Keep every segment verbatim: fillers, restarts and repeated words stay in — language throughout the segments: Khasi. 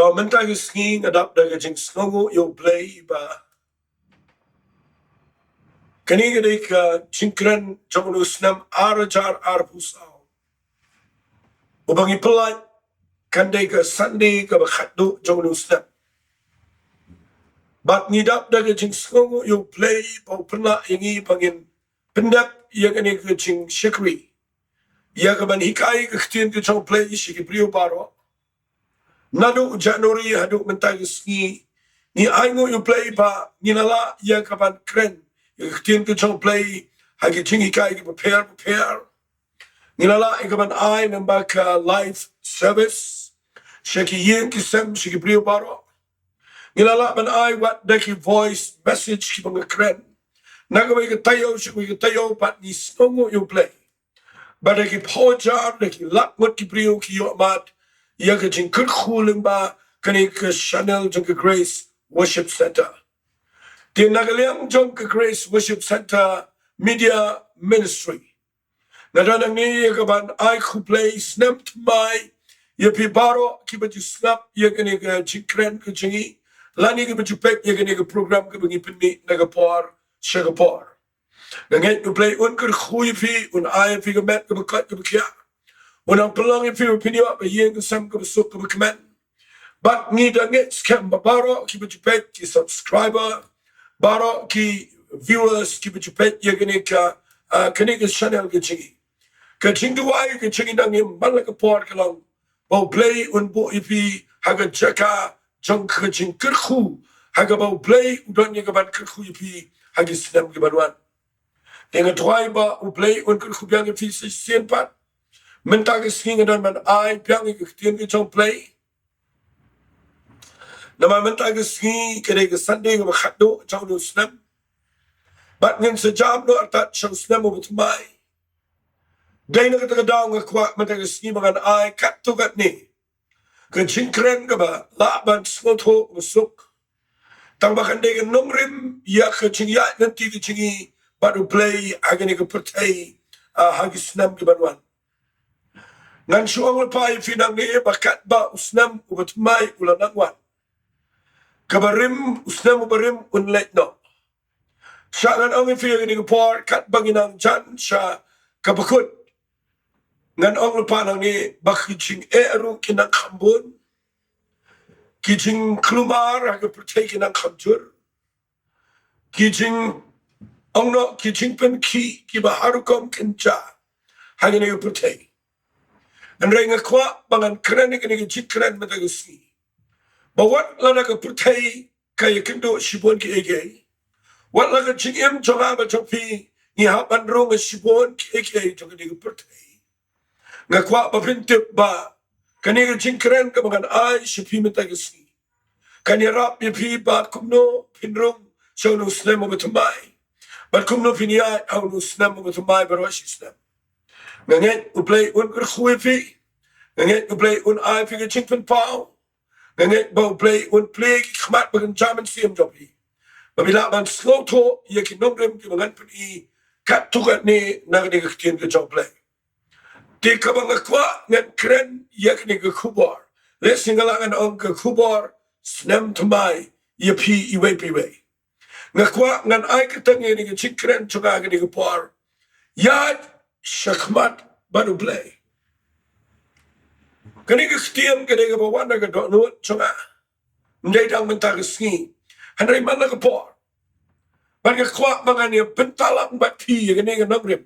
Ba mynta ka sngi nga dap da ka jingsngewnguh ïa U Blei ba kane ka dei ka jingkren jong u snem ar hajar arphew saw. Uba ngi pynlait kan dei ka Sunday kaba khatduh jong u snem. Bad ngi dap da ka jingsngewnguh ïa U Blei ba u pynlah ïa ngi ba ngin pyndep ïa kane ka jingshakri, ïa ka ban hikai ka ktien ka jong U Blei sha ki briew baroh. Naduh January haduh mynta ka sngi, ngi ainguh ïa U Blei ba ngi la lah ïa ka ban kren ïa ka ktien ka jong U Blei ha ki jinghikai kiba pher bapher. Ngi la lah ïa ka ban ai lyngba ka live service sha ki ïing ki sem, sha ki briew baroh. Ngi la lah ban ai wat da ki voice message kiba nga kren na kawei ka taïew sha kawei ka taïew, bad ngi sngewnguh ïa U Blei ba da ki phew hajar, da ki lak ngut ki briew ki ïohmad ïa ka jingkyrkhu lyngba kane ka channel jong ka Grace Worship Centre. Te na ka liang jong ka Grace Worship Centre Media Ministry, nga don hangne ïa ka ban ai khublei snem thymmai ïa phi baroh kiba ju sngap ïa kane ka jingkren ka jong ngi, lane kiba ju peit ïa kane ka program kaba ngi pynmih na ka por sha ka por. Nga ngeit U Blei un kyrkhu ïa phi, un ai ïa phi ka met kaba koit kaba khiah. Un nang pynlong ïa phi ba phin ïoh ka ïing ka sem kaba suk kaba kmen. Bad ngi da ngeit skhem ba baroh kiba ju peit, ki subscriber, baroh ki viewers kiba ju peit ïa kane ka, ah, kane ka channel ka jong ngi, ka jingduwai ka jong ngi na ngi man la ka por ka long ba U Blei un buh ïa phi ha ka jaka jong ka jingkyrkhu, ha kaba U Blei u don ïa ka ban kyrkhu ïa phi ha ki snem ki ban wan. Te nga duwai ba U Blei un kyrkhu biang ïa phi sa shisien pat. Mynta ka sngi nga don ban ai biang ïa ka ktien ka jong U Blei. Namar mynta ka sngi ka dei ka Sunday kaba khatduh jong u snem. Bad ngin sa jam noh artat sha u snem uba thymmai. Dei na kata ka daw nga kwah mynta ka sngi ba ngan ai katto katne ka jingkren kaba lah ban sngewthuh kaba suk, tang ba kan dei ka nongrim ïa ka jingïaid lynti ka jong ngi bad U Blei ha kane ka pyrthei, ah, ha ki snem ki ban wan. Ngan shu ong lypa ïa phi nangne ba katba u snem uba thymmai u la nang wan, kaba rim, u snem uba rim un leit noh. Sha ngan ong ïa phi ha kane ka por, katba ngi nang jan sha kaba kut, ngan ong lypa nangne ba ki jingeh ruh ki nang kham bun, ki jingkulmar ha ka pyrthei ki nang kham jur, ki jing, ong noh, ki jingpynkhih kiba har rukom kin jia ha kane ka pyrthei. Hynrei nga kwah ba ngan kren ïa kane ka jingkren mynta ka sngi ba wat lada ka pyrthei ka ïakynduh shibun kiei kiei, wat la ka jingim jong nga bad jong phi ngi hap ban rung ha shibun kiei kiei jong kane ka pyrthei, nga kwah ba phin tip ba kane ka jingkren kaba ngan ai sha phi mynta ka sngi kan ïarap ïa phi ba kumno phin rung sha une u snem uba thymmai, bad kumno phin ïaid ha une u snem uba thymmai baroh shi snem. Nga ngeit U Blei un kyrkhu ïa phi. Nga ngeit U Blei un ai phi ka jingpynpaw. Nga ngeit ba U Blei un plie ki khmat ba kynja mynsiem jong phi, ba phi lah ban sngewthuh ïa ki nongrim kiba ngan pyni katto katne na kane ka ktien ka jong U Blei. Te kaba nga kwah ngan kren ïa kane ka khubor, lehse nga lah ngan ong ka khubor snem thymmai ïa phi iwei pa iwei. Nga kwah ngan ai kyrteng ïa kane ka jingkren jong nga kane ka por, Ïaid Shakhmat bad U Blei. Kane ka ktien ka dei kaba wan na ka dohnud jong nga, ym dei tang mynta ka sngi, hynrei man la ka por. Bad nga kwah ba ngan ïa bynta lang bad phi ïa kane ka nongrim.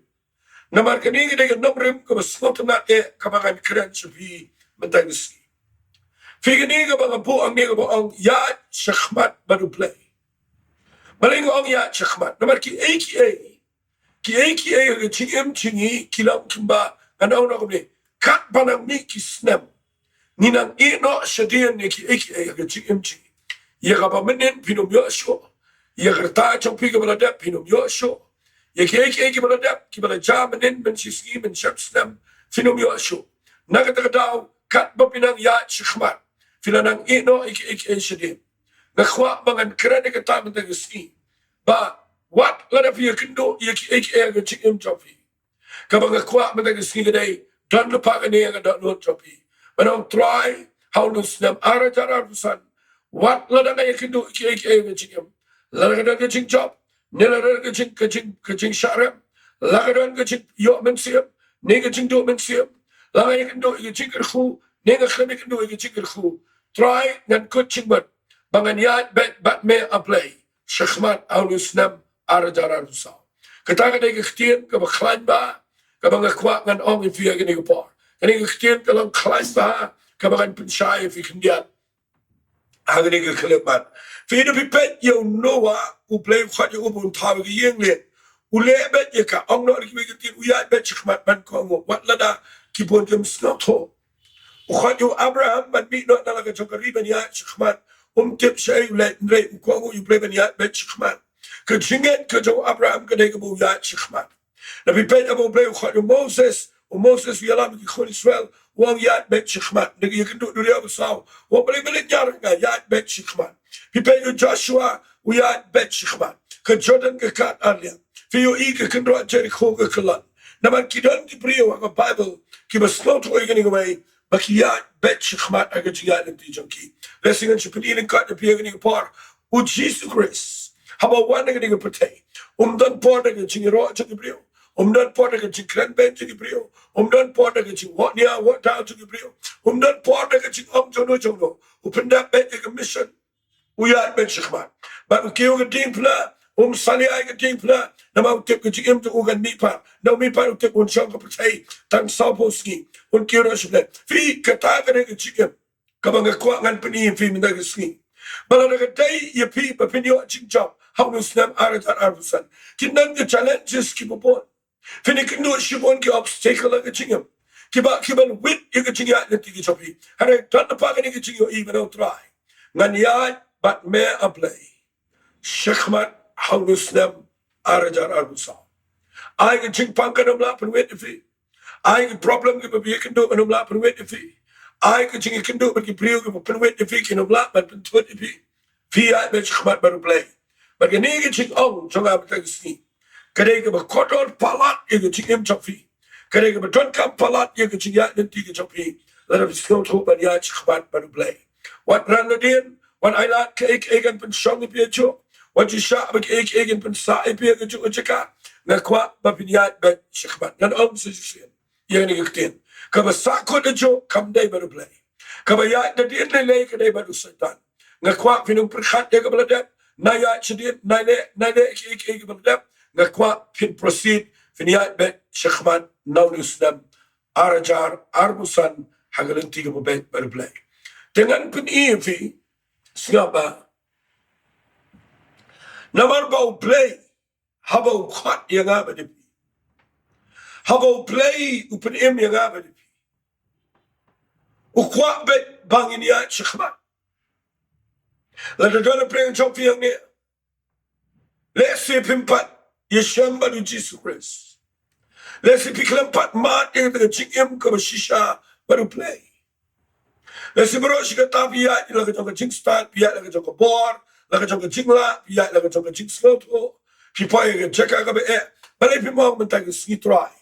Namar kane ka dei ka nongrim kaba sngewtynnat eh kaba ngan kren sha phi mynta ka sngi. Phi, kane kaba nga buh hangne kaba ong Ïaid Shakhmat bad U Blei. Balei nga ong ïaid shakhmat? Namar kiei kiei, kiei kiei ha ka jingim jong ngi ki long kumba, ngan ong noh kumne, katba nang mih ki snem ngi nang ïeh noh shadien ïa kiei kiei ha ka jingim jong ngi. Ïa kaba mynnin phin ym ïoh shuh. Ïa ka rta jong phi kaba la dep phin ym ïoh shuh. Ïa kiei kiei kiba la dep, kiba la jia mynnin, mynshisngi, mynshem snem, phin ym ïoh shuh. Na kata ka daw, katba phi nang ïaid shakhmat, phi la nang ïeh noh ïa kiei kiei shadien. Nga kwah ba ngan kren ïa kata mynta ka sngi, ba wat lada phi ïakynduh ïa kiei kiei ha ka jingim jong phi, kaba nga kwah mynta ka sngi ka dei, don lypa kane ha ka dohnud jong phi, ban ong, Trai, ha une u snem ar hajar arphew san, wat lada nga ïakynduh ïa kiei kiei ha ka jingim, lada ka don ka jingjop, ne lada ka jing, ka jing, ka jingshah rem, lada ka don ka jingïoh mynsiem ne ka jingduh mynsiem, lada nga ïakynduh ïa ka jingkyrkhu ne nga khlem ïakynduh ïa ka jingkyrkhu, Trai, ngan kut jingmut ba ngan ïaid beit bad me, A Blei, shakhmat ha une u snem ar hajar arphew saw. Kata ka dei ka ktien kaba khlaiñ bha kaba nga kwah ngan ong ïa phi ha kane ka por. Kane ka ktien ka long khlaiñ bha kaba ngan pynshai ïa phi khyndiat ha kane ka khyllipmat. Phi, lada phi peit ïa u Noah, U Blei u khot ïa u ba un thaw ïa ka ïing leit. U leh beit ïa ka, ong noh da kiwei ki ktien, u ïaid beit shakhmat ban kohnguh wat lada ki bun kim sngewthuh. U khot ïa u Abraham ban mih noh na la ka jong ka ri ban ïaid shakhmat. Um tip shaei u leit, hynrei u kohnguh ïa U Blei ban ïaid beit shakhmat. Ka jingngeit ka jong u Abraham ka dei kaba u ïaid shakhmat. Lada phi peit haba U Blei u khot ïa u Moses, u Moses u ïalam ïa ki khun Israel, u ong ïaid beit shakhmat. Lada ki ïakynduh duriaw basaw, u ong balei, balei leit ñiar ïa nga, ïaid beit shakhmat. Phi peit ïa u Joshua, u ïaid beit shakhmat. Ka Jordan ka kat ar liang. Phi ïohi ka kynroh Jerikho ka kyllon. Namar ki don ki briew ha ka Baibl kiba sngewthuh ïa kane kawei ba ki ïaid beit shakhmat ha ka jingïaid lynti jong ki. Lehse ngan shu pyni lyngkot ïa phi ha kane ka por. U Jisu Khrist haba u wan ha kane ka pyrthei, um don por da ka jingïaroh jong ki briew. Um don por da ka jingkren beiñ jong ki briew. Um don por da ka jingwad nia wad daw jong ki briew. Um don por da ka jingong jong no jong no. U pyndep beit ïa ka mission. U ïaid beit shakhmat. Bad u kiew ka diengphna, um salia ïa ka diengphna, namar u tip ka jingim jong u kan mihpat. Namar u mihpat u tip un shong ha ka pyrthei tang sawphew sngi. Un kiew noh sha pyrthei. Phi, kata ka dei ka jingim kaba nga kwah ngan pyni ïa phi mynta ka sngi. Ba lada ka dei ïa phi ba phin ïoh jingjop ha une u snem ar hajar arphew san, ki don ki challenges kiba bun. Phin ïakynduh shibun ki obstacle ha ka jingim kiba, kiban wit ïa ka jingïaid lynti ka jong phi. Hynrei don lypa kane ka jingïohi ba ong Trai, ngan ïaid bad me, A Blei, shakhmat ha une u snem ar hajar arphew saw. Ai ka jingpang kan ym lah pynwit ïa phi. Ai ka problem kaba phi ïakynduh kan ym lah pynwit ïa phi. Ai ka jingïakynduh bad ki briew kaba pynwit ïa phi, kin ym lah ban pynthut ïa phi. Phi ïaid beit shakhmat bad U Blei. Bad kane ka jingong jong nga mynta ka sngi ka dei kaba kordor palat ïa ka jingim jong phi. Ka dei kaba donkam palat ïa ka jingïaid lynti ka jong phi. Lada phi sngewthuh ban ïaid shakhmat bad U Blei. Wat ran nadien, wat ai lad kaei kaei kan pynshong ïa phi hajuh, wat ju shah ba kaei kaei kan pynsah ïa phi ha kajuh ka jaka, nga kwah ba phin ïaid beit shakhmat. Ngan ong sa shisien ïa kane ka ktien. Kaba sahkut hajuh kam dei bad U Blei. Kaba ïaid nadien lei lei ka dei bad u Soitan. Nga kwah phin ym pyrkhat ïa kaba la dep. Nai ïaid shadien, nai leh, nai leh kiei kiei kaba la dep. Nga kwah phin proceed, phin ïaid beit shakhmat na une u snem ar hajar arphew san ha ka lynti kaba beit bad U Blei. Te ngan pyni ïa phi, sngap bha. Namar ba U Blei haba u khot ïa nga bad ïa phi, haba U Blei u pynim ïa nga bad ïa phi, u kwah beit ba ngin ïaid shakhmat. Lada don na pdeng jong phi hangne, lehse phim pat ïashem bad u Jisu Khrist. Lehse phi khlem pat mad ïa kata ka jingim kaba shisha bad U Blei. Lehse baroh shi katta phi ïaid la ka jong ka jingstad, phi ïaid la ka jong ka bor, la ka jong ka jinglah, phi ïaid la ka jong ka jingsngewthuh. Phi poi ha ka jaka kaba eh. Balei phim ong mynta ka sngi, Trai,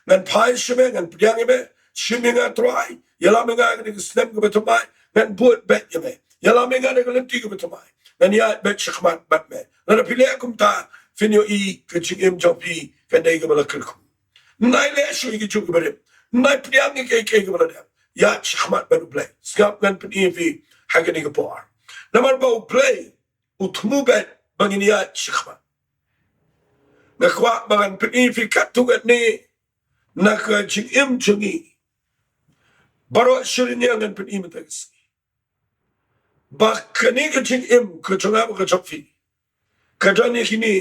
ngan phai sha me, ngan pdiang ïa me. Shim ïa nga, Trai. Ïalam ïa nga ha kane ka snem kaba thymmai. Ngan bud beit ïa me. Ïalam ïa nga ha ka lynti kaba thymmai. Ngan ïaid beit shakhmat bad me. Lada phi leh kumta, phin ïohi ka jingim jong phi kan dei kaba la kyrkhu. Nai leh shuh ïa kajuh kaba dep. Nai pdiang ïa kiei kiei kaba la dep. Ïaid shakhmat bad U Blei. Sngap, ngan pyni ïa phi ha kane ka por. Namar ba U Blei u thmu beit ba ngin ïaid shakhmat. Nga kwah ba ngan pyni ïa phi katto katne na ka jingim jong ngi. Baroh shi ngi ngan pyni mynta ka sngi ba kane ka jingim ka jong nga bad ka jong phi, ka don ïa kine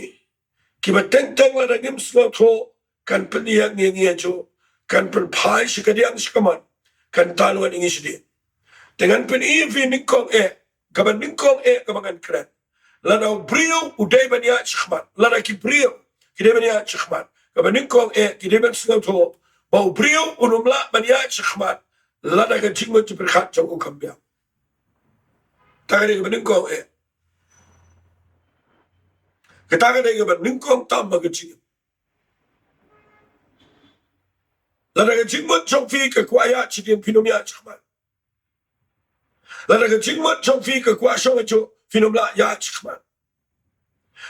kiba teng teng lada ngim sngewthuh kan pynïeng ïa ngi hajuh, kan pynphai sha kadiang sha kamon, kan talwait ïa ngi shadien. Te ngan pyni ïa phi nyngkong eh, kaba nyngkong eh kaba ngan kren. Lada u briew u dei ban ïaid shakhmat, lada ki briew ki dei ban ïaid shakhmat, kaba nyngkong eh ki dei ban sngewthuh ba u briew un ym lah ban ïaid shakhmat lada ka jingmut jingpyrkhat jong u kam biang. Kata ka dei kaba nyngkong eh. Kata ka dei kaba nyngkong tam ha ka jingim. Lada ka jingmut jong phi ka kwah ïaid shadien, phin ym ïaid shakhmat. Lada ka jingmut jong phi ka kwah shong hajuh, phin ym lah ïaid shakhmat.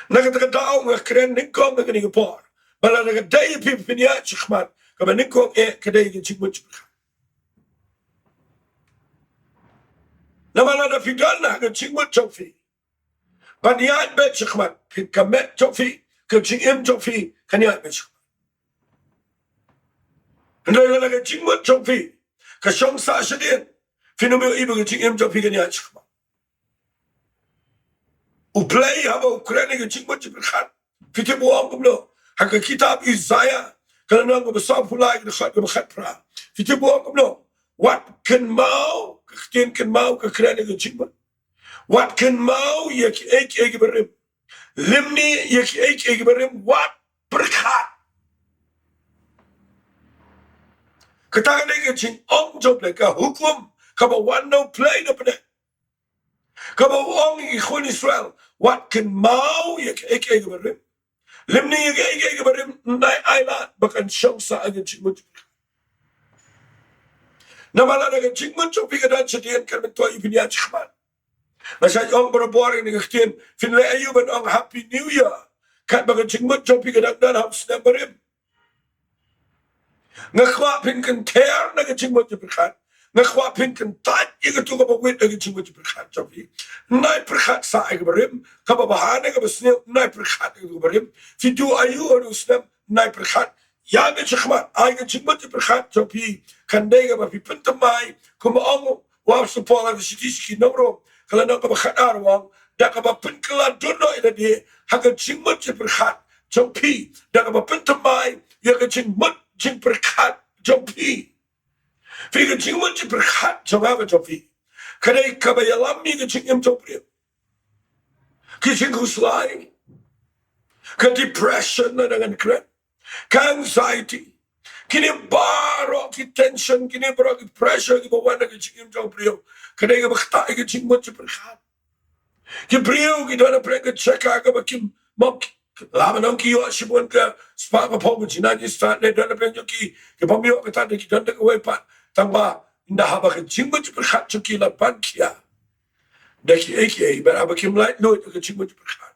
Na kata ka daw nga kren nyngkong ha kane ka por ba lada ka dei ïa phi ba phin ïaid shakhmat, kaba nyngkong eh ka dei ka jingmut jingpyrkhat. Namar lada phi don ha ka jingmut jong phi ban ïaid beit shakhmat, phin, ka met jong phi, ka jingim jong phi kan ïaid beit shakhmat. Hynrei lada ka jingmut jong phi ka shong sah shadien, phin ym ïohi ba ka jingim jong phi kan ïaid shakhmat. U Blei haba u kren ïa ka jingmut jingpyrkhat, phi tip u ong kumno? Ha ka kitab Isaiah, ka lynnong kaba sawphew lai, ka dkhot kaba khatphra, phi tip u ong kumno? Wat kynmaw, ka ktien kynmaw ka kren ïa ka jingmut. Wat kynmaw ïa kiei kiei kiba rim. Lymne ïa kiei kiei kiba rim, wat pyrkhat. Kata ka dei ka jingong jong U Blei, ka hukum kaba wan na U Blei na bneng, kaba u ong ïa ki khun Israel, wat kynmaw ïa kiei kiei kiba rim. Lymne ïa kiei kiei kiba rim, ym dei ailad ba kan shong sah ha ka jingmut. Namar lada ka jingmut jong phi ka don shadien, kan myntoi ïa phi ban ïaid shakhmat. Nga shait ong barabor ïa kane ka ktien, phin leh aïu ban ong Happy New Year katba ka jingmut jong phi ka dang don ha u snem barim? Nga kwah phin kynther na ka jingmut jingpyrkhat. Nga kwah phin kyntait ïa kato kaba wit ha ka jingmut jingpyrkhat jong phi. Ym dei pyrkhat sah ïa kaba rim, kaba bha ne kaba sniew, ym dei pyrkhat ïa kato kaba rim. Phi duh aïu ha u snem, ym dei pyrkhat. Ïaid beit shakhmat, ai ka jingmut jingpyrkhat jong phi kan dei kaba phi pynthymmai, kumba ong u apostol Paul ha ka shithi sha ki nong Rom, ka lynnong kaba khatar, u ong, da kaba pynkylla dohnud ïa lade ha ka jingmut jingpyrkhat jong phi, da kaba pynthymmai ïa ka jingmut jingpyrkhat jong phi. Phi, ka jingmut jingpyrkhat jong nga bad jong phi ka dei kaba ïalam ïa ka jingim jong u briew. Ka jingkhuslai, ka depression lada ngan kren, ka anxiety, kine baroh ki tension, kine baroh ki pressure kiba wan na ka jingim jong u briew, ka dei kaba ktah ïa ka jingmut jingpyrkhat. Ki briew ki don ha pdeng ka jaka kaba kim, mok, lada nang ki ïoh shibun ka spah ka phew ka jingjngai stad, ne don ha pdeng jong ki kiba ym ïoh kata, da ki don da kawei pat, tangba ynda haba ka jingmut jingpyrkhat jong ki la ban khia da kiei kiei, bad haba kim laitluid ha ka jingmut jingpyrkhat,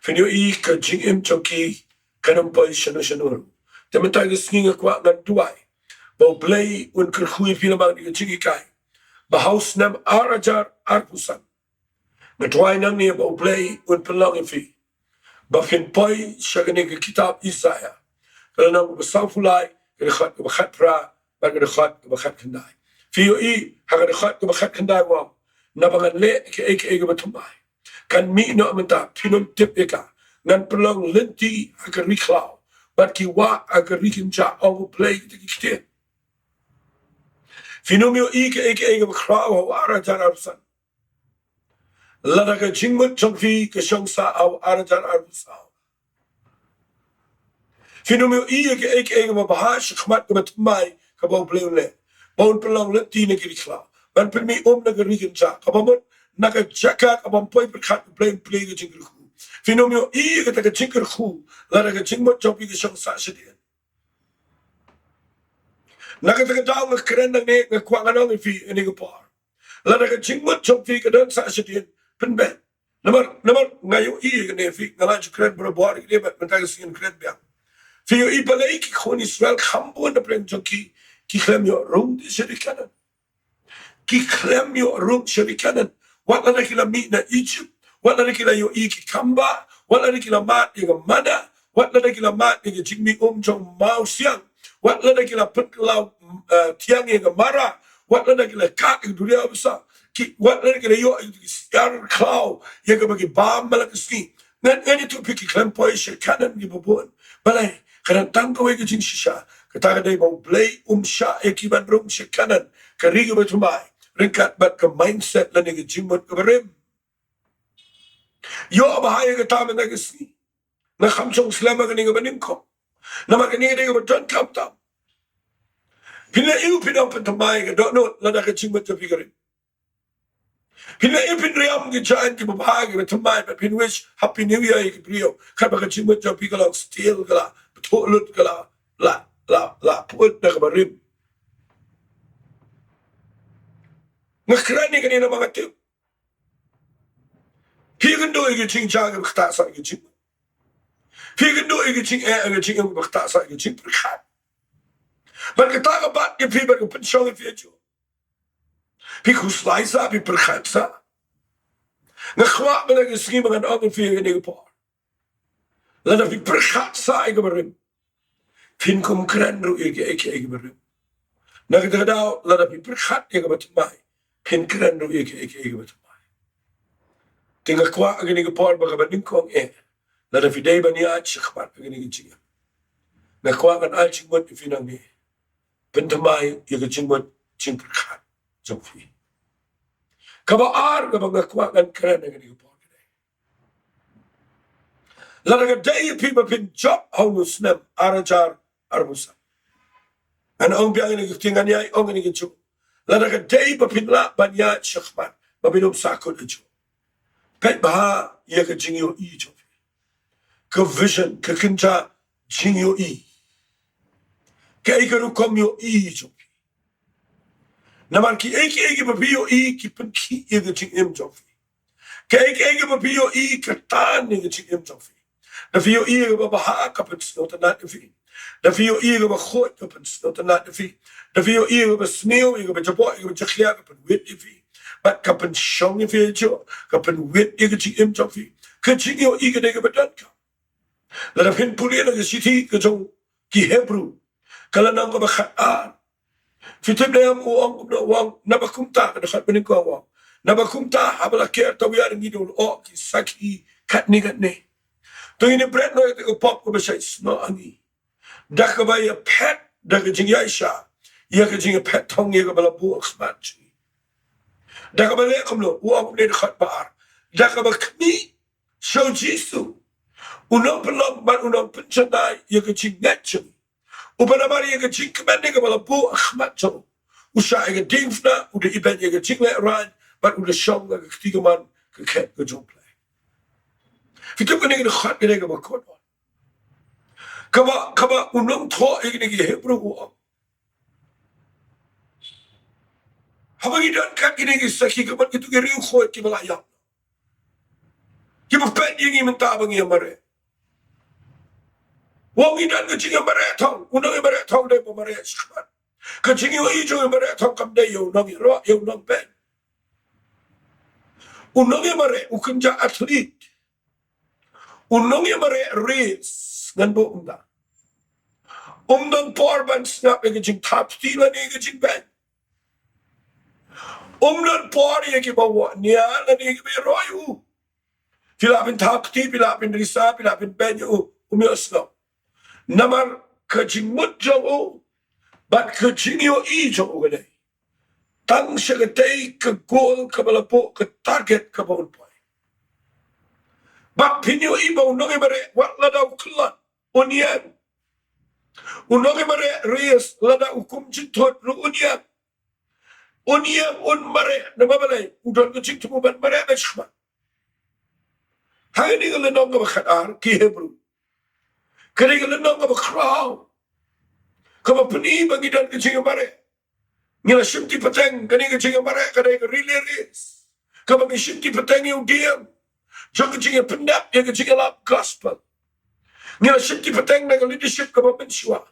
phin ïohi ka jingim jong ki kan ym poi shano shano. Te mynta ka sngi nga kwah ngan duwai ba U Blei un kyrkhu ïa phi namar kane ka jinghikai, ba ha u snem ar hajar arphew san, nga duwai nangne ba U Blei un pynlong ïa phi ba phin poi sha kane ka kitab Isaiah, ka lynnong kaba sawphew lai, ka dkhot kaba khatphra bad ka dkhot kaba khatkhyndai. Phi ïohi ha ka dkhot kaba khatkhyndai, u ong, naba ngan leh kiei kiei kiba thymmai, kan mih noh mynta, phin ym tip ïa ka. Ngan pynlong lynti ha ka ri khlaw bad ki wah ha ka ri kynjah, ong U Blei, kita ki ktien. Phin ym ïohi kiei kiei kaba khraw ha u ar hajar arphew san lada ka jingmut jong phi ka shong sah ha u ar hajar arphew saw. Phin ym ïohi ïa kiei kiei kaba bha shakhmat kaba thymmai kaba U Blei un leh, ba un pynlong lynti na ki ri khlaw, ban pynmih um na ka ri kynjah, kaba mut na ka jaka kaba ym poi pyrkhat U Blei un plie ka jingkyrkhu. Phin ym ïohi ïa kata ka jingkyrkhu lada ka jingmut jong phi ka shong sah shadien. Na kata ka daw nga kren nangne, nga kwah ngan ong ïa phi ha kane ka por, lada ka jingmut jong phi ka don sah shadien, pynbeit. Namar, namar nga ïohi ïa kane, phi, nga la ju kren barabor ïa kane, bad mynta ka sngi ngan kren biang. Phi ïohi balei ki khun Israel kham bun na pdeng jong ki ki khlem ïoh rung sha ri Kanaan? Ki khlem ïoh rung sha ri Kanaan. Wat lada ki la mih na Egypt, wat lada ki la ïohi ki kambah, wat lada ki la mad ïa ka manna, wat lada ki la mad ïa ka jingmih um jong u mawsiang, wat lada ki la pynkylla, eh, thiang ïa ka Marah, wat lada ki la kad ïa ka Duriaw Basaw, ki, wat lada ki la ïoh ïa ki syiar khlaw ïa kaba ki bam man la ka sngi. Ngan, ngan ïathuh ïa phi, ki khlem poi sha Kanaan kiba bun. Balei? Ka don tang kawei ka jingshisha. Kata ka dei ba U Blei um shah ïa ki ban rung sha Kanaan, ka ri kaba thymmai, ryngkat bad ka mindset lane ka jingmut kaba rim. Ïoh bha ïa kata mynta ka sngi. Nga kham shong slem ha kane kaba nyngkong, namar kane ka dei kaba donkam tam. Phin leh aïu phin ym pynthymmai ka dohnud lada ka jingmut jong phi ka rim? Phin leh aïu phin riam ki jaiñ kiba bha kiba thymmai, bad phin wish Happy New Year ïa ki briew, katba ka jingmut jong phi ka long still, ka la bthuh lut, ka la, la, la, la pyut na kaba rim? Nga kren ïa kane namar nga tip phi kynduh ïa ki jingjia kiba ktah sa ïa ki jingmut. Phi kynduh ïa ki jingeh, ïa ki jingeh kiba ktah sa ïa ki jingpyrkhat. Bad kata ka bat ïa phi bad ka pynshong ïa phi hajuh. Phi khuslai sa, phi pyrkhat sa. Nga kwah mynta ka sngi ba ngan ong ïa phi ha kane ka por, lada phi pyrkhat sa ïa kaba rim, phin kum kren ruh ïa kiei kiei kiba rim. Na kata ka daw, lada phi pyrkhat ïa kaba thymmai, phin kren ruh ïa kiei kiei kiba thymmai. Te nga kwah ha kane ka por ba kaba nyngkong eh, lada phi dei ban ïaid shakhmat ha kane ka jingim, nga kwah ngan ai jingmut ïa phi nangne. Pynthymmai ïa ka jingmut jingpyrkhat jong phi. Kaba ar kaba nga kwah ngan kren ha kane ka por ka dei, lada ka dei ïa phi ba phin jop ha une u snem ar hajar arphew san, ngan ong biang ïa kane ka ktien, ngan ïai ong ïa kane ka juh. Lada ka dei ba phin lah ban ïaid shakhmat, ba phin ym sahkut hajuh, peit bha ïa ka jingïohi jong phi. Ka vision, ka kynja jingïohi. Kaei ka rukom ïohi jong phi. Namar kiei kiei kiba phi ïohi ki pynkhih ïa ka jingim jong phi. Kaei kaei kaba phi ïohi ka tan ïa ka jingim jong phi. Da phi ïohi ïa kaba bha ka pynsngewtynnat ïa phi. Da phi ïohi ïa kaba khuid ka pynsngewtynnat ïa phi. Da phi ïohi ïa kaba sniew, ïa kaba jaboh, ïa kaba jakhlia ka pynwit ïa phi. Bad ka pynshong ïa phi hajuh, ka pynwit ïa ka jingim jong phi. Ka jingïohi ka dei kaba donkam. Lada phin pule na ka shithi ka jong ki Hebru, ka lynnong kaba khatar. Phi tip ne em u ong kumno, u ong, naba kumta, ka dkhot ba nyngkong u ong, naba kumta haba la ker tawiar ngi dei ban lyoh ki sakhi katne katne. To ngin ïa bret noh ïa kata ka pop kaba shait snoh ha ngi, da kaba ïaphet da ka jingïaishah ïa ka jingïaphet thong ïa kaba la buh ha khmat jong ngi. Da kaba leh kumno, u ong kumne dkhot ba ar, da kaba khmih sha u Jisu, u nongpynlong bad u nongpynjanai ïa ka jingngeit jong ngi, uba namar ïa ka jingkmen ïa kaba la buh ha khmat jong u, u shah ïa ka diengphna, u da ibeiñ ïa ka jinglehrain, bad u da shong ha ka kti kamon ka khet ka jong U Blei. Phi tip kane ka dkhot kane kaba kut, kaba, kaba u nongthoh ïa kine ki Hebru u ong, haba ngi don kat kine ki sakhi, ka mut kito ki riewkhuid kiba la ïap, kiba peit ïa ngi mynta ba ngi ïamareh. U ong ngi don ka jingïamareh thong, u nongïamareh thong dei ba mareh shakhmat. Ka jingïohi jong u mareh thong kam dei ïa u nongïaroh, ïa u nongbeiñ. U nongïamareh u kynja athlete. U nongïamareh race ngan buh kumta, um don por ban sngap ïa ka jingthap kti lane ïa ka jingbeiñ. Um don por ïa kiba wad nia lane ïa kiba ïaroh ïa u. Phi lah phin thap kti, phi lah phin risa, phi lah phin beiñ ïa u, um ïohsngew. Namar ka jingmut jong u bad ka jingïohi jong u ka dei tang sha katei ka goal kaba la buh, ka target kaba un poi. Bad phin ïohi ba u nongïamareh wat lada u kyllon un ïeng. U nongïamareh race lada u kum jynthut ruh un ïeng. Un ïeng, un mareh, namar balei? U don ka jingthmu ban mareh bad shakhmat. Ha kane ka lynnong kaba khatar ki Hebru, kane ka lynnong kaba khraw, kaba pyni ba ngi don ka jingïamareh. Ngi la shimti pateng, kane ka jingïamareh ka dei ka relay race, kaba ngi shimti pateng ïa u dieng jong ka jingïapyndep ïa ka jingïalap gospel. Ngi la shimti pateng na ka leadership kaba mynshuwa.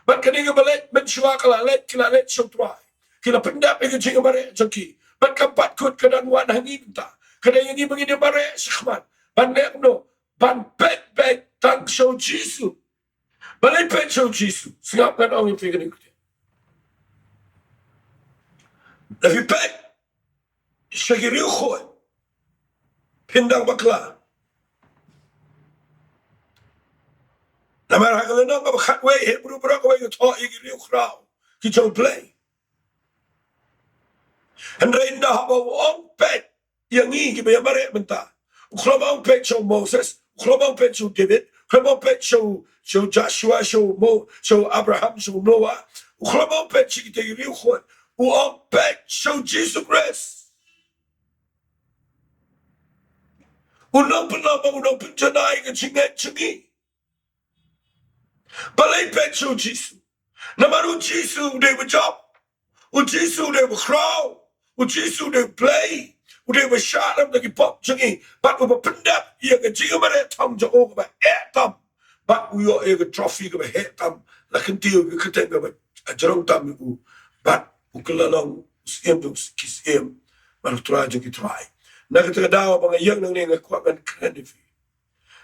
Bad kane kaba leit mynshuwa ka la leit, ki la leit sha U Trai, ki la pyndep ïa ka jingïamareh jong ki. Bad ka bat kut ka dang wan ha ngi mynta. Ka dei ïa ngi ba ngin ïamareh shakhmat ban leh kumno? Ban peit beit tang sha u Jisu. Balei peit sha u Jisu? Sngap ngan ong ïa phi kane ka ktien. Lada phi peit sha ki riewkhuid, phin dang bakla. Namar ha ka lynnong kaba khatwei, Hebru baroh kawei ka thoh ïa ki riewkhraw ki jong U Blei. Hynrei ynda haba u ong peit ïa ngi kiba ïamareh mynta, u khlem ong peit sha u Moses, u khlem ong peit sha u David, u khlem ong peit sha u, sha u Joshua, sha u Mo-, sha u Abraham, sha u Noah. U khlem ong peit sha kita ki riewkhuid. U ong peit sha u Jisu Khrist, u nongpynlong bad u nongpynjanai ka jingngeit jong ngi. Balei peit sha u Jisu? Namar u Jisu u dei uba jop. U Jisu u dei uba khraw. U Jisu u dei u Blei, u dei uba shah lam na ki pop jong ngi, bad uba pyndep ïa ka jingïamareh thong jong u kaba eh tam, bad u ïoh ïa ka trophy kaba heh tam, la kyntiew ïa ka kyrteng kaba jrong tam ïa u, bad u kylla long u Syiem jong ki syiem, bad u Trai jong ki trai. Na kata ka daw ba nga ïeng nangne nga kwah ngan kren ïa phi.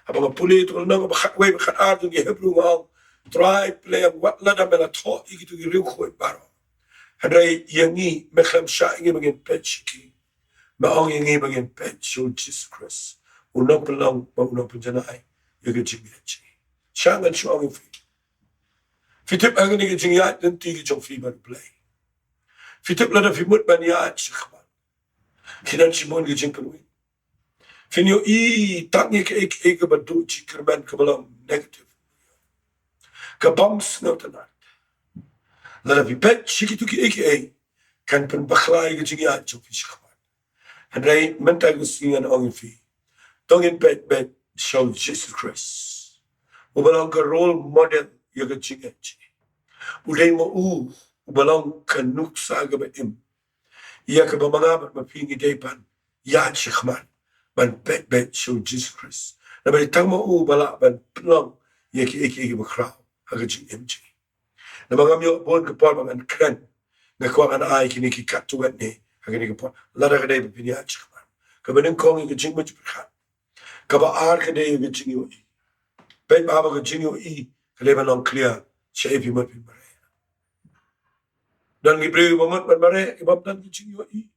Haba nga pule ïa ka lynnong ba khatwei bad khatar jong ki Hebru nga ong, Trai Blei, wat lada me la thoh ïa kito ki riewkhuid baroh, hynrei ïa ngi me khlem shah ïa ngi ba ngin peit sha ki. Me ong ïa ngi ba ngin peit sha u Jisu Khrist, u nongpynlong bad u nongpynjanai ïa ka jingngeit jong ngi. Sha ngan shu ong ïa phi. Phi tip ha kane ka jingïaid lynti ka jong phi bad u Blei, phi tip lada phi mut ban ïaid shakhmat, phi don shibun ki jingpynwit. Phin ïohi tang ïa kaei kaei kaba duh jingkyrmen kaba long negative, ka bym sngewtynnat. Lada phi peit sha kito kiei kiei kan pynbakla ïa ka jingïaid jong phi shakhmat. Hynrei mynta ka sngi ngan ong ïa phi, to ngin peit beit sha u Jisu Khrist, uba long ka role model ïa ka jingngeit jong ngi. U dei ma u uba long ka nuksa kaba im ïa kaba ma nga bad ma phi ngi dei ban ïaid shakhmat, ban peit beit sha u Jisu Khrist. Namar dei tang ma u ba lah ban pynlong ïa kiei kiei kiba khraw ha ka jingim jong ngi. Namar ngam ïoh bun ka por ba ngan kren, nga kwah ngan ai kine ki katto katne ha kane ka por. Lada ka dei ba phin ïaid shakhmat, kaba nyngkong ïa ka jingmut jingpyrkhat. Kaba ar ka dei ïa ka jingïohi. Peit ba haba ka jingïohi ka dei ban long clear shaei phi mut phin mareh. Don ki briew ba mut ban mareh kiba ym don ka jingïohi.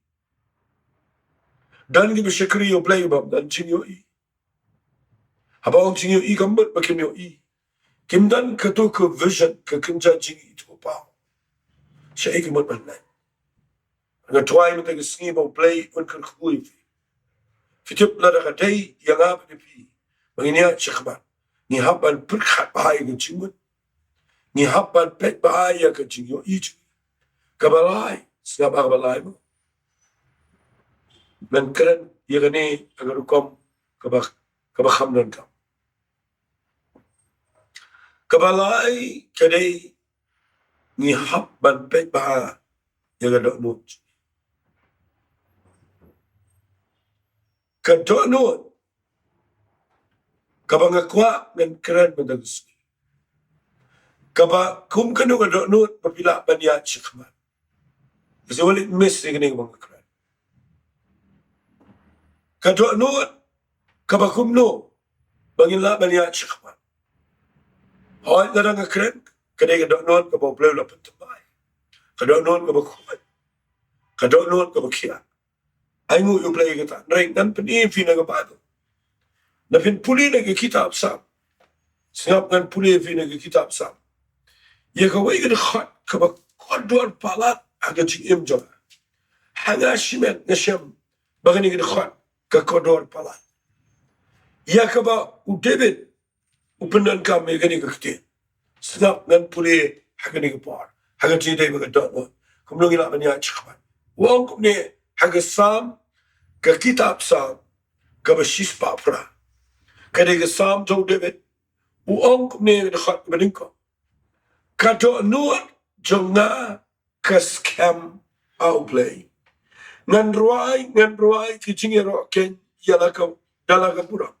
Don kiba shakri ïa u Blei kiba ym don jingïohi. Haba ong jingïohi kam mut ba kim ïohi. Kim don kato ka vision, ka kynja jingithuhpaw shaei ki mut ban leh. Nga duwai mynta ka sngi ba u Blei un kyrkhu ïa phi. Phi tip lada ka dei ïa nga bad ïa phi ba ngin ïaid shakhmat, ngi hap ban pyrkhat bha ïa ka jingmut. Ngi hap ban peit bha ïa ka jingïohi jong ngi. Kaba lai, sngap ha kaba lai mo. Ngan kren ïa kane ha ka rukom kaba, kaba kham donkam. Kaba lai ka dei ngi hap ban peit bha ïa ka dohnud. Ka dohnud kaba nga kwah ngan kren mynta ka sngi, kaba kum kano ka dohnud ba phi lah ban ïaid shakhmat. Ka shu wan leit miss ïa kane kaba nga kren. Ka dohnud kaba kumno ba ngin lah ban ïaid shakhmat. Hooid, lada nga kren, ka dei ka dohnud kaba u Blei u la pynthymmai. Ka dohnud kaba khuid. Ka dohnud kaba khiah. Ai nguh ïa u Blei ïa kata. Hynrei ngan pyni ïa phi na ka Baibl. Lada phin pule na ka kitab Salm. Sngap, ngan pule ïa phi na ka kitab Salm. Ïa kawei ka dkhot kaba kordor palat ha ka jingim jong nga. Ha nga shimet nga shem ba kane ka dkhot ka kordor palat. Ïa kaba u David u pyndonkam ïa kane ka ktien. Sngap, ngan pule ha kane ka por, ha ka jingdei ba ka dohnud, kumno ngi lah ban ïaid shakhmat. U ong kumne ha ka Salm, ka kitab Salm kaba shispah phra. Ka dei ka Salm jong u David. U ong kumne ha ka dkhot kaba nyngkong: Ka dohnud jong nga ka skhem ha u Blei. Ngan rwai, ngan rwai ki jingïaroh keiñ ïa la ka, da la ka burom.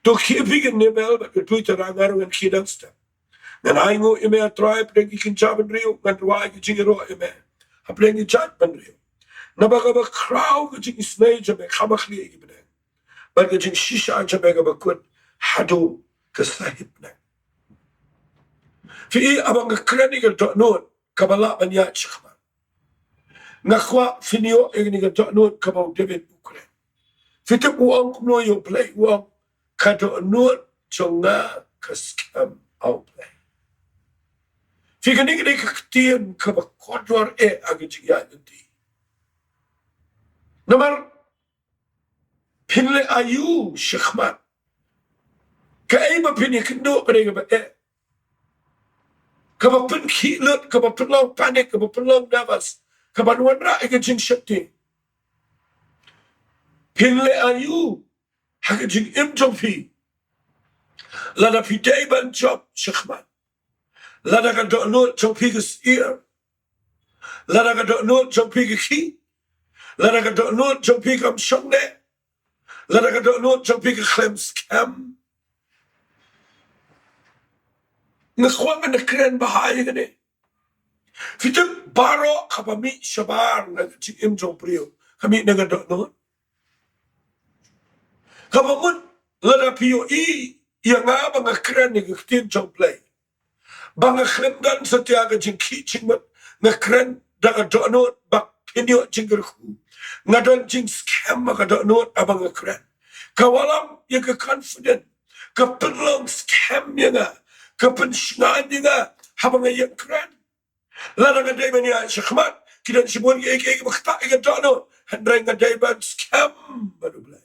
To khie phi ki niam bad ka tui tyrang, nga ruh ngan khie dang step. Ngan ai nguh ïa me, A Trai, hapdeng ki kynja bynriew, ngan rwai ki jingïaroh ïa me hapdeng ki jait bynriew. Naba kaba khraw ka jingisynei jong me kham ha khlieh ki bneng, bad ka jingshisha jong me kaba kut haduh ka sahit bneng. Phi i, haba nga kren ïa ka dohnud kaba lah ban ïaid shakhmat, nga kwah phin ïoh ïa kane ka dohnud kaba u David u kren. Phi tip u ong kumno ïa u Blei? U ong, ka dohnud jong nga ka skhem ha u Blei. Phi, kane ka dei ka ktien kaba kordor eh ha ka jingïaid lynti. Namar phin leh aïu shakhmat? Kaei ba phin ïakynduh ka dei kaba eh, kaba pynkhih lut, kaba pynlong panic, kaba pynlong nervous, kaba wanrah ïa ka jingsheptieng. Phin leh aïu ha ka jingim jong phi lada phi dei ban jop shakhmat? Lada ka dohnud jong phi ka syier, lada ka dohnud jong phi ka khih, Lada ka dohnud jong phi kam shong ne, lada ka dohnud jong phi ka khlem skhem, nga kwah ngan kren bha ïa kane. Phi tip, baroh kaba mih shabar na ka jingim jong u briew ka mih na ka dohnud. Kaba mut lada phi ïohi ïa nga ba nga kren ïa ka ktien jong U Blei, ba nga khlem don satia ka jingkhih jingmut, nga kren da ka dohnud ba phin ïoh jingkyrkhu. Nga don jingskhem ha ka dohnud haba nga kren. Ka wallam ïa ka confident, ka pynlong skhem ïa nga, ka pynshngaiñ ïa nga haba nga ïeng kren. Lada nga dei ban ïaid shakhmat, ki don shibun kiei kiei kiba ktah ïa ka dohnud, hynrei nga dei ban skhem bad U Blei.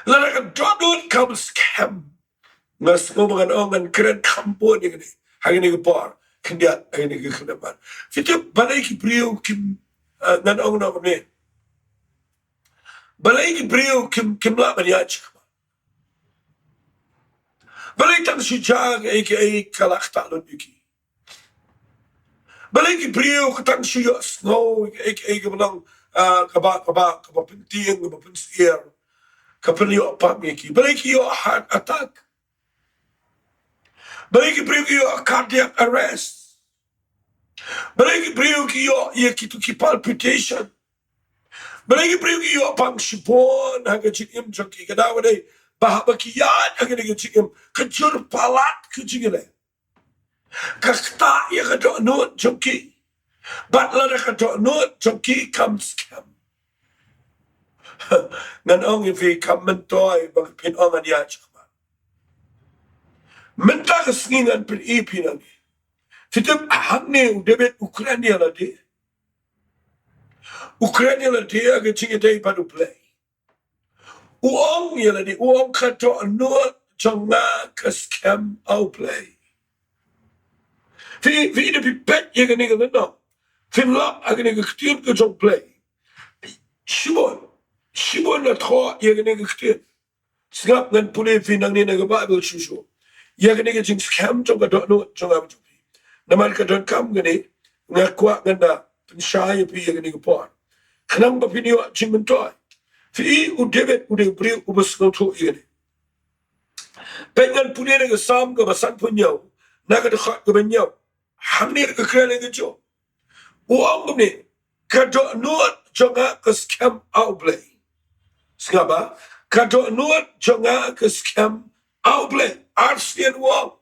Lada ka dohnud kam skhem, nga sngew ba ngan ong ngan kren kham bun ïa kane ha kane ka por khyndiat, ha kane ka khyllipmat. Phi tip, balei ki briew kim, eh, ngan ong noh kumne, balei ki briew kim, kim lah ban ïaid shakhmat? Balei tang shu jia kaei kaei ka la ktah lut ïa ki? Balei ki briew ka tang shu ïohsngew kaei kaei kaba long, ah, kaba, kaba, kaba pyntieng, kaba pynsyier, ka pynïoh pap ïa ki? Balei ki ïoh heart attack? Balei ki briew ki ïoh cardiac arrest? Balei ki briew ki ïoh ïa kitu ki palpitation? Balei ki briew ki ïoh pang shibun ha ka jingim jong ki? Ka daw ba dei ba haba ki ïaid ha kane ka jingim, ka jur palat ka jingïaleh, ka ktah ïa ka dohnud jong ki. Bad lada ka dohnud jong ki kam skhem, ngan ong ïa phi, kam myntoi ba phin ong ngan ïaid shakhmat. Mynta ka sngi ngan pyni ïa phi nangne. Phi tip, hangne u David u kren ïa lade. U kren ïa lade ha ka jingïadei bad U Blei. U ong ïa lade, u ong, ka dohnud jong nga ka skhem ha U Blei. Phi, phi da phi peit ïa kane ka lynnong, phin lap ha kane ka ktien ka jong U Blei. Shibun, shibun la thoh ïa kane ka ktien. Sngap, ngan pule ïa phi nangne na ka Baibl shuh shuh ïa kane ka jingskhem jong ka dohnud jong nga bad jong phi. Namar ka donkam kane, nga kwah ngan da pynshai ïa phi ïa kane ka por. Khnang ba phin ïoh jingmyntoi. Phi i, u David u dei u briew uba sngewthuh ïa kane. Peit, ngan pule na ka Salm kaba sanphew hynñiew, na ka dkhot kaba hynñiew. Hangne ka kren ïa ka jong u. U ong kumne, ka dohnud jong nga ka skhem ha U Blei. Sngap ba, ka dohnud jong nga ka skhem ha U Blei. Arsien u ong,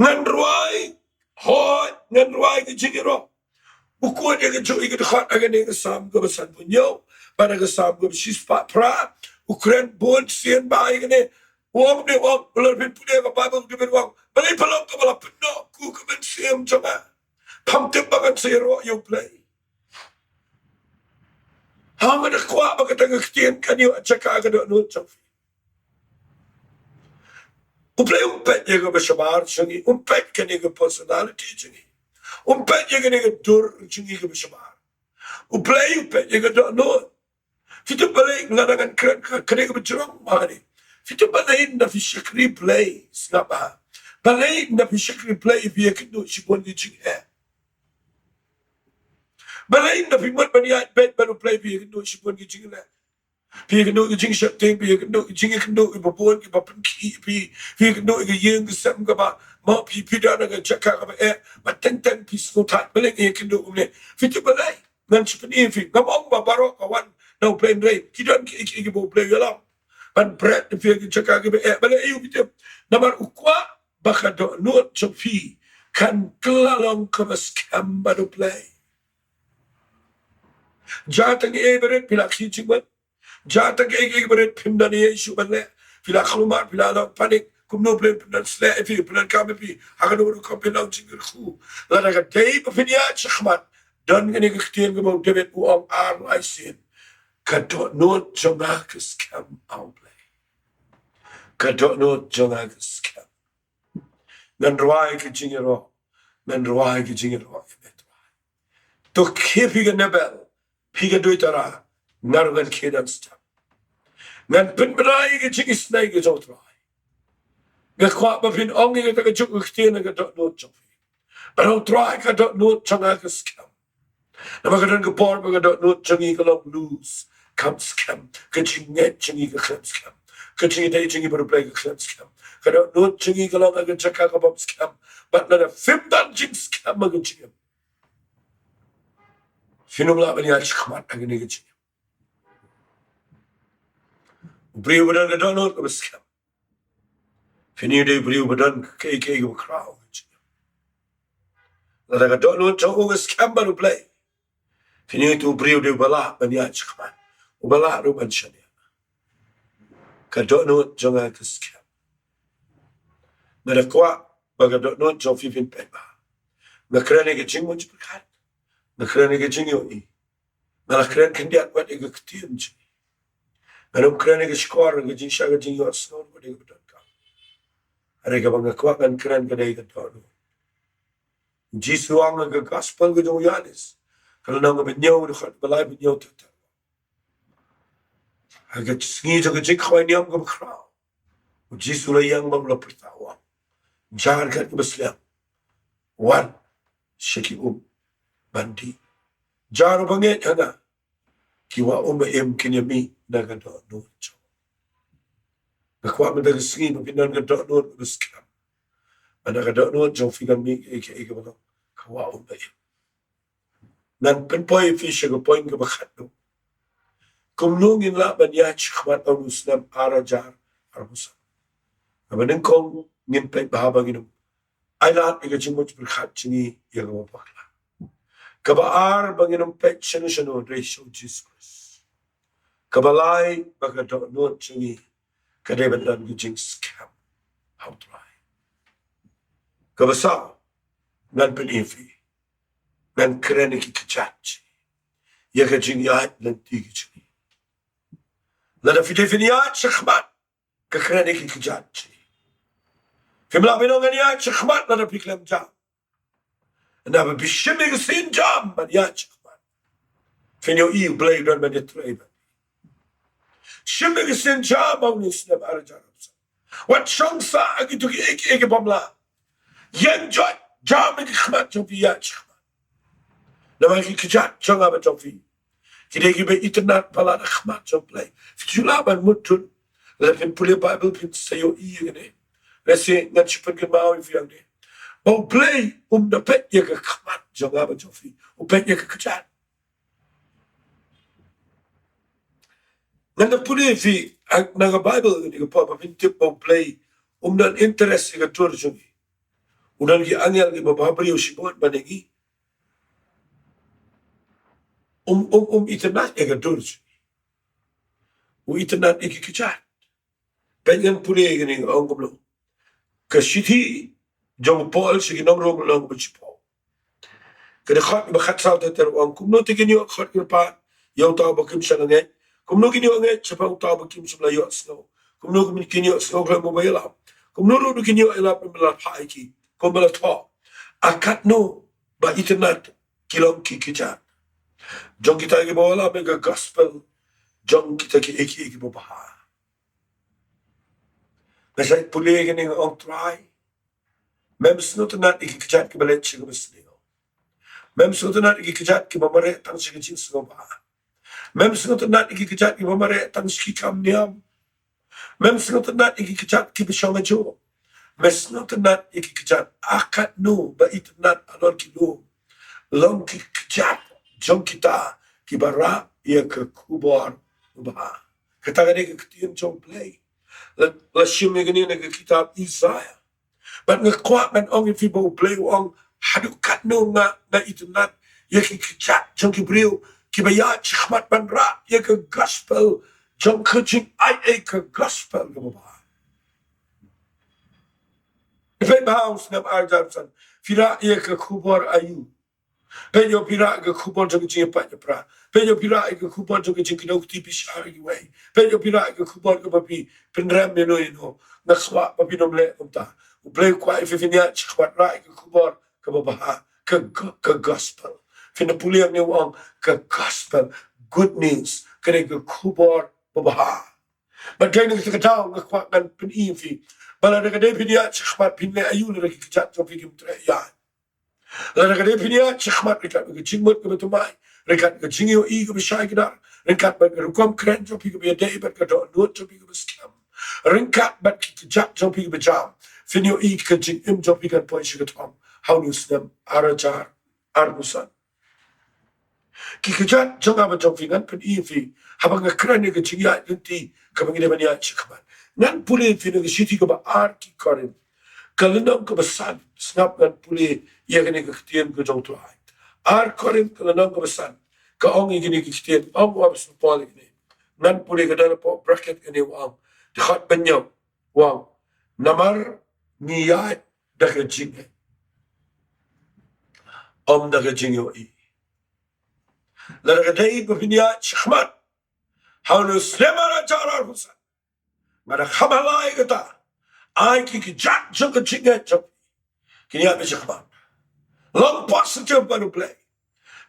ngan rwai, hooid, ngan rwai ka jingïaroh. U kut ïa ka jong i ka dkhot ha kane ka Salm kaba sanphew hynñiew bad ha ka Salm kaba shispah phra. U kren bun sien bha ïa kane. U ong ne, u ong, lada phin pule ka Baibl, u David u ong, balei pha long kaba la pynnoh, ko ka mynsiem jong nga? Pham tip ba ngan sa ïaroh ïa U Blei? Haba nga da kwah ba kata ka ktien kan ïoh jaka ha ka dohnud jong phi. U Blei um peit ïa kaba shabar jong ngi, um peit kane ka personality jong ngi. Um peit ïa kane ka dur jong ngi kaba shabar. U Blei u peit ïa ka dohnud. Phi tip balei nga dang ngan kren ka, kane kaba jrong ma kane. Phi tip balei ynda phi shakri Blei, sngap ba, balei ynda phi shakri Blei phi ïakynduh shibun ki jingeh? Balei ynda phi mut ban ïaid beit bad U Blei phi ïakynduh shibun ki jingeh? Phi ïakynduh ki jingsheptieng, phi ïakynduh ki jingïakynduh kiba bun kiba pynkhih ïa phi, phi ïakynduh ïa ka ïing ka sem kaba, mo, phi, phi don ha ka jaka kaba eh, ba teng teng phi sngewthuh, balei nga ïakynduh kumne? Phi tip balei? Ngan sa pyni ïa phi. Ngam ong ba baroh ka wan na U Blei, hynrei ki don ki, ki, kiba U Blei u ïalam ban bret ïa phi ha ki jaka kiba eh. Balei? Aïu, phi tip? Namar u kwah ba ka dohnud jong phi kan kylla long kaba skhem bad U Blei. Jia tang ei ei barit phi la khih jingmut. Jia tang ei ei barit phim don ei ei shuh ban leh. Phi la khlumar, phi la long panic. Kumno Blei un pyndonkam ïa phi, pyndonkam ïa phi ha kano kano ka rukom, phin long jingkyrkhu? Lada ka dei ba phin ïaid shakhmat, don kane ka ktien kaba u David u ong ar lai sien. Ka dohnud jong nga ka skhem ha U Blei. Ka dohnud jong nga ka skhem. Ngan rwai ka jingïaroh. Ngan rwai ka jingïaroh ïa me, Trai. To khie phi ka Nabal, phi ka duitara, nga ruh ngan khie don step. Ngan pynbna ïa ka jingisynei ka jong U Trai. Nga kwah ba phin ong ïa kata ka juk ka ktien ha ka dohnud jong phi. Bad, O Trai, ka dohnud jong nga ka skhem. Namar ka don ka por ba ka dohnud jong ngi ka long loose, kam skhem. Ka jingngeit jong ngi ka khlem skhem. Ka jingïadei jong ngi bad U Blei ka khlem skhem. Ka dohnud jong ngi ka long ha ka jaka ka bym skhem. Bad lada phim don jingskhem ha ka jingim, phin ym lah ban ïaid shakhmat ha kane ka jingim. U briew ba don ka dohnud kaba skhem, phin ïohi u dei u briew ba don kaei kaei kaba khraw. Lada ka dohnud jong u ka skhem bad U Blei, phin ïohi u briew u dei uba lah ban ïaid shakhmat, uba lah ruh ban shaniah. Ka dohnud jong nga ka skhem. Nga da kwah ba ka dohnud jong phi phin peit bha. Nga kren ïa ka jingmut jingpyrkhat. Nga kren ïa ka jingïohi. Nga la kren khyndiat wat ïa ka ktien jong ngi. Ngan ym kren ïa ka shkor, ka jingshai, ka jingïohsngew wat ïa kaba donkam. Hynrei kaba nga kwah ngan kren ka dei ka dohnud. Jisu ong ha ka gospel ka jong u Ïoannis, ka lynnong kaba hynñiew, dkhot ba lai, ba hynñiew ter ter. Ha ka sngi jong ka jingkhawai niam kaba khraw, u Jisu u la ïeng bad u la pyrta, u ong, jar katkum ka sliang, wan sha ki um ban dih. Jar uba ngeit ha nga, ki wah um ba im kin ïamih na ka dohnud jong u. Nga kwah mynta ka sngi ba phin don ka dohnud kaba skhem. Ba na ka dohnud jong phi kan mih kaei kaei kaba long ka wah um ba im. Ngan pynpoi ïa phi sha ka point kaba khatduh. Kumno ngin lah ban ïaid shakhmat ha une u snem ar hajar arphew san? Kaba nyngkong, ngin peit bha ba ngin ym ailad ïa ka jingmut jingpyrkhat jong ngi ïa kaba bakla. Kaba ar, ba ngin ym peit shano shano hynrei sha u Jisu Khrist. Kaba lai, ba ka dohnud jong ngi ka dei ban don ka jingskhem ha U Trai. Kaba saw, ngan pyni ïa phi, ngan kren ïa ki kjat, ïa ka jingïaid lynti ka jong ngi. Lada phi dei phin ïaid shakhmat, ka kren ïa ki kjat. Phim lah ban ong ngan ïaid shakhmat lada phi khlem jam. Naba phi shim ïa ka sien jam ban ïaid shakhmat, phin ïohi U Blei u don ban ïatrei bad phi. Shim ïa ka sien jam ha une u snem ar hajar arphew san. Wat shong sah ha kito kiei kiei ki bym lah. Ïeng joit, jam ïa ka khmat jong phi, ïaid shakhmat. Namar ki kjat jong nga bad jong phi, ki dei kiba itynnad palat ha khmat jong U Blei. Phi ju lah ban mutdur. Lada phin pule Baibl phin sa ïohi ïa kane. Lehse ngan shu pynkynmaw ïa phi hangne, ba U Blei um da peit ïa ka khmat jong nga bad jong phi, u peit ïa ka kjat. Ngan da pule ïa phi ha, na ka Baibl, kane ka por ba phin tip ba U Blei um don interest ïa ka dur jong ngi. U don ki angel kiba bhabriew shibun ban ïa ngi. Um, um, um itynnad ïa ka dur jong ngi. U itynnad ïa ki kjat. Peit, ngan pule ïa kane, ong kumno. Ka shithi jong u Paul sha ki nong Rom, lynnong ba shiphew, ka dkhot ba khatsaw ter ter, u ong, kumno te kin ïoh khot kyrpad ïa uta uba kim shym la ngeit? Kumno kin ïoh ngeit shaphang uta uba kim shym la ïohsngew? Kumno kin ïohsngew khlem uba ïalap? Kumno ruh kin ïoh ïalap lymda la phah ïa ki kumba la thoh? Ha katno ba itynnad ki long ki kjat jong kita kiba wallam ïa ka gospel jong kita kiei kiei kiba bha. Nga shait pule ïa kane, nga ong, Trai, mem sngewtynnad ïa ki kjat kiba leit sha kaba sniew. Mem sngewtynnad ïa ki kjat kiba mareh tang sha ka jingsngewbha. Mem sngewtynnad ïa ki kjat kiba mareh tang sha ki kam niam. Mem sngewtynnad ïa ki kjat kiba shong ha jong. Mem sngewtynnad ïa ki kjat, ha katno ba itynnad halor ki lum long ki kjat jong kita kiba rah ïa ka khubor babha. Kata ka dei ka ktien jong U Blei. La, la shim ïa kane na ka kitab Isaiah. Bad nga kwah ngan ong ïa phi ba U Blei u ong, haduh katno nga, nga itynnad ïa ki kjat jong ki briew kiba ïaid shakhmat ban rah ïa ka gospel jong ka jingaiei ka gospel kaba bha. Peit bha, ha u snem ar hajar arphew san, phi rah ïa ka khubor aïu? Peit ïa, phi rah ïa ka khubor jong ka jingïapait ïapra. Peit ïa, phi rah ïa ka khubor jong ka jingkdew kti bishar ïa kiwei. Peit ïa, phi rah ïa ka khubor kaba phi pynrem ïano ïano. Nga kwah ba phin ym leh kumta. U Blei u kwah ïa phi phin ïaid shakhmat rah ïa ka khubor kaba bha, ka go-, ka gospel. Phin da pule hangne, u ong ka gospel, good news, ka dei ka khubor babha. Bad dei na kata ka daw nga kwah ngan pyni ïa phi ba lada ka dei phin ïaid shakhmat, phin leh aïu lada ki kjat jong phi kim treh ïaid? Lada ka dei phin ïaid shakhmat ryngkat ka jingmut kaba thymmai, ryngkat ka jingïohi kaba shai kdar, ryngkat bad ka rukom kren jong phi kaba ïadei bad ka dohnud jong phi kaba skhem, ryngkat bad ki kjat jong phi kaba jam, phin ïohi ka jingim jong phi kan poi sha ka thong ha une u snem ar hajar arphew san. Ki kjat jong nga bad jong phi, ngan pyni ïa phi haba nga kren ïa ka jingïaid lynti kaba ngi dei ban ïaid shakhmat. Ngan pule ïa phi na ka shithi kaba ar ki Korinth, ka lynnong kaba san. Sngap, ngan pule ïa kane ka ktien ka jong U Trai. Ar Korinth ka lynnong kaba san, ka ong ïa kine ki ktien, ong u apostol Paul ïa kine. Ngan pule, ka don hapoh bracket kane, u ong, dkhot ba hynñiew, u ong, namar ngi ïaid da ka jingngeit, ym da ka jingïohi. Lada ka dei ba phin ïaid shakhmat ha une u snem ar hajar arphew san, nga da kham halai ïa kata, ai ki kjat jong ka jingngeit jong phi kin ïaid shakhmat. Long positive bad U Blei.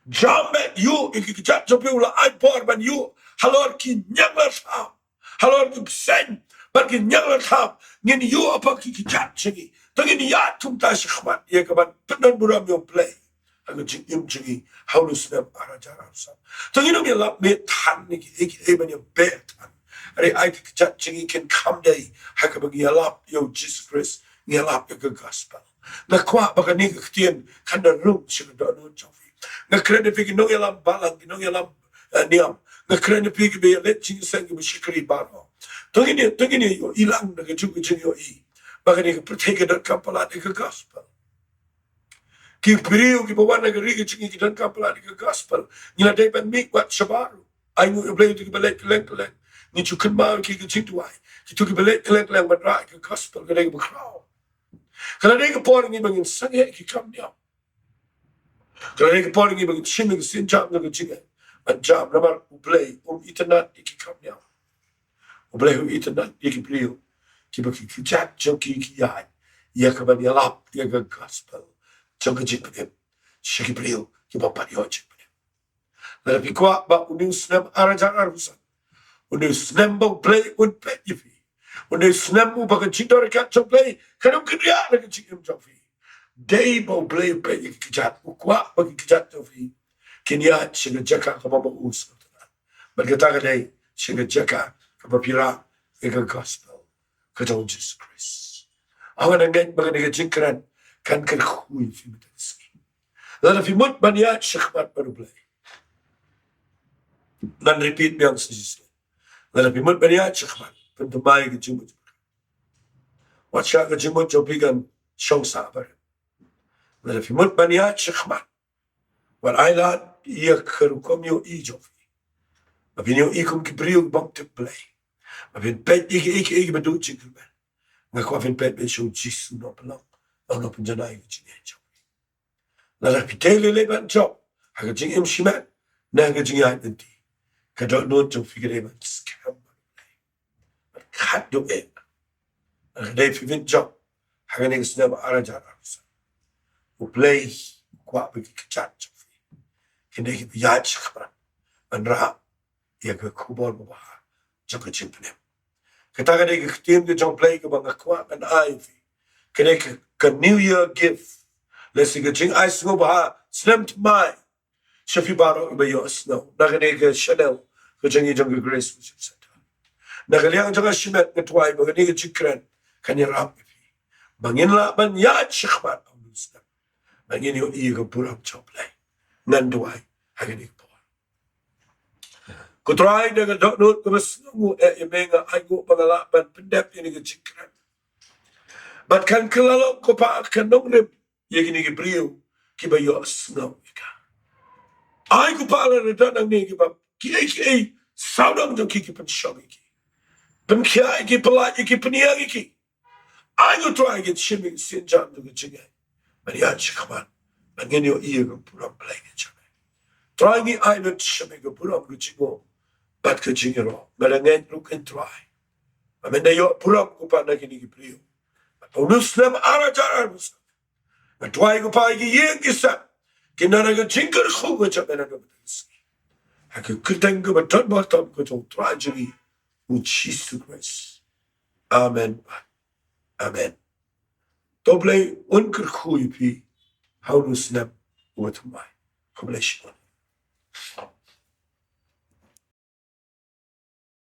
Jam bad ïuh ïa ki kjat jong phi, u la ai bor ban ïuh halor ki ñianglarkham, halor ki bseiñ bad ki ñianglarkham. Ngin ïuh hapoh ki kjat jong ngi. To ngin ïaid kumta shakhmat ïa ka ban pyndonburom ïa U Blei ha ka jingim jong ngi ha une u snem ar hajar arphew san. To ngin ym ïalap mih than ïa kiei kiei ban ïabeh than. Hynrei ai ki kjat jong ngi kin kham dei ha kaba ngi ïalap ïa U Jisu Khrist, ngi ïalap ïa ka gospel. Nga kwah ba kane ka ktien kan da rung sha ka dohnud jong phi. Nga kren ïa phi ki nongïalam balang, ki nongïalam, eh, niam. Nga kren ïa phi kiba ïaleit jingïaseng, kiba shakri baroh. To ngin ïa, to ngin ïa ïohi lang da kajuh ka jingïohi ba kane ka pyrthei ka donkam palat ïa ka gospel. Ki briew kiba wan ha ka ri ka jong ngi ki donkam palat ïa ka gospel. Ngi la dei ban mih wat shabar. Ai nguh ïa U Blei ïa kito kiba leit kylleng kylleng. Ngi ju kynmaw ïa ki ha ka jingduwai. Kito kiba leit kylleng kylleng ban rah ïa ka gospel ka dei kaba khraw. Ka la dei ka por ngi ba ngin sangeh ïa ki kam niam. Ka la dei ka por ngi ba ngin shim ïa ka sienjam jong ka jingngeit ban jam, namar U Blei um itynnad ïa ki kam niam. U Blei u itynnad ïa ki briew kiba ki kjat jong ki ki ïaid ïa ka ban ïalap ïa ka gospel jong ka jingpynim sha ki briew kiba pat ïoh jingpynim. Lada phi kwah ba une u snem ar hajar arphew san, une u snem ba U Blei un peit ïa phi, une u snem uba ka jingdonkam jong U Blei kan ym kynriah na ka jingim jong phi, dei ba U Blei u peit ïa ki kjat, u kwah ba ki kjat jong phi kin ïaid sha ka jaka kaba ma u sngewtynnad. Bad kata ka dei sha ka jaka kaba phi rah ïa ka gospel ka jong U Jisu Khrist. Nga ngeit ba kane ka jingkren kan kyrkhu ïa phi mynta ka sngi. Lada phi mut ban ïaid shakhmat bad U Blei, ngan repeat biang sa shisien. Lada phi mut ban ïaid shakhmat, pynthymmai ka jingmut. Wat shah ka jingmut jong phi kan shong sah barim. Lada phi mut ban ïaid shakhmat, wat ailad ïa ka rukom ïohi jong phi, ba phin ïohi kum ki briew bym tip Blei, ba phin peit ïa kiei kiei kiba duh jingkyrmen. Nga kwah phin peit beit sha U Jisu Nongpynlong, Nongpynjanai ka jingim jong phi. Lada phi dei lei lei ban jop ha ka jingim shimet ne ha ka jingïaid lynti, ka dohnud jong phi ka dei ban skhem bad U Blei, bad khatduh eh. Lada ka dei phi phin jop ha kane ka snem ar hajar arphew san, U Blei u kwah ba ki kjat jong phi kin dei kiba ïaid shakhmat ban rah ïa ka khubor babha jong ka jingpynim. Kata ka dei ka ktien ka jong U Blei kaba nga kwah ban ai ïa phi. Ka dei ka, ka New Year gift, lane ka jingai sngewbha snem thymmai sha phi baroh kiba ïohsngew na kane ka channel ka jong ngi jong ka Grace Worship Centre. Na ka liang jong nga shimet nga duwai ba kane ka jingkren kan ïarap ïa phi ba ngin lah ban ïaid shakhmat ha une u snem, ba ngin ïohi ïa ka burom jong U Blei. Ngan duwai ha kane ka por. Ko Trai, da ka dohnud kaba sngewnguh eh ïa me, nga ainguh ba nga lah ban pyndep ïa kane ka jingkren. Bad kan kylla long, ko Pa, ka nongrim ïa kine ki briew kiba ïohsngew ïa ka. Ai, ko Pa, lada don nangne kiba kiei kiei sawdong jong ki ki pynshong ïa ki, pynkhia ïa ki, pynlait ïa ki, pynïeng ïa ki, ai, ko Trai, kin shim ïa ka sienjam jong ka jingngeit ban ïaid shakhmat, ban ngin ïohi ïa ka burom Blei ka jong me. Trai, ngi ai lut sha me ka burom, ka jingnguh bad ka jingïaroh. Nga da ngeit ruh, ko Trai, ba men da ïoh burom, ko Pa, na kine ki briew. Bad ha une u snem ar hajar arphew san, nga duwai, ko Pa, ïa ki ïing ki sem kin don ha ka jingkyrkhu ka jong me naduh mynta ka sngi, ha ka kyrteng kaba don bor tam ka jong U Trai jong ngi U Jisu Khrist. Amen. Amen. To U Blei un kyrkhu ïa phi. ha u slap uba thymmai. Khublei shibun.